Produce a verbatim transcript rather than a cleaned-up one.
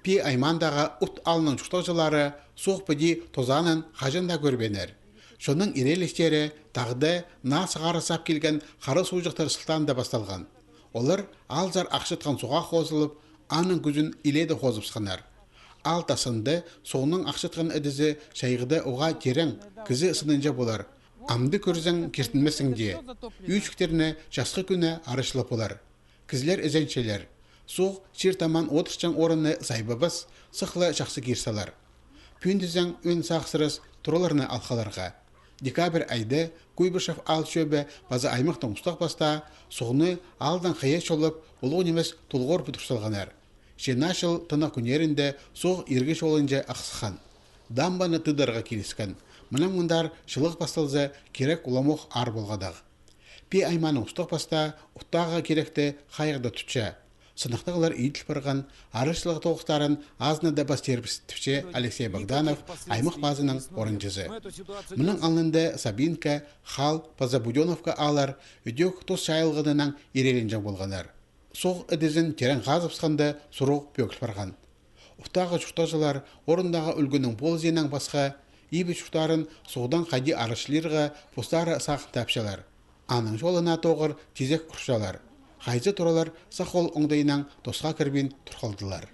Пии аймаандағы Ут аалның чуртағҷылары суғ піди тозаанын хаҷан даа кӧрбееннер. Чонның ирелестері тағда наа сығара сап килген хара суғҷахтар сылтаанда пасталған. Олар аалзар ахчатхан суға хозылып, аның кӱзін илееде хозыбысханнар. Аал тасханда суғның ахчатхан ідізі чайғыда уғаа тирең, кізі сынынҷа полар. Амды кӧрзең, киртінмессің дее. Ӱӱҷіктерні часхы кӱні арачылап полар. Кізілер ізенчелер. Суғ чир таман одырчаң орынны сайбабас, сых ла чахсы кир салар. Пӱӱн тізең, ӧӧн сағыссырас тураларны ал халарға. Декабрь айда Куйбышев аал чӧбі паза аймахтың устағ пастаа суғны аалдаң хайа чоллап, улуғ нимес тулғорпы тур салғаннар. Че наа чыл тынағ кӱннерінде суғ иргі чолынҷа ах сыххан. Дамбаны тыыдарға киліскен. Мынаң мындар чылығ пасталза, кирек уламох аар полғадағ. Пии аймааның устағ пастаа Уттағы киректі хайығда тутча. Сыннахтағылар иділ парған, арачылығ тоғыстарын азынада пастирбіс, тіпче Алексей Богданов, аймах пазының орынҷызы. Мының алнында Сабинка, Хал паза Будёновка ааллар ідӧк тос чайылғаннаң ирееленҷең полғаннар. Суғ ідізін тирең хазыбысханда, суруғ пӧгіл парған. Уттағы чуртағҷылар орындағы ӱлгӱннің полызиинаң пасха ибі чурттарын суғдаң хайди арачылирға постары сағын тапчалар. Аның чолына тоғыр тизек урчалар. Хайзы туралар сах ол оңдайынаң тосха кірбин тур халдылар.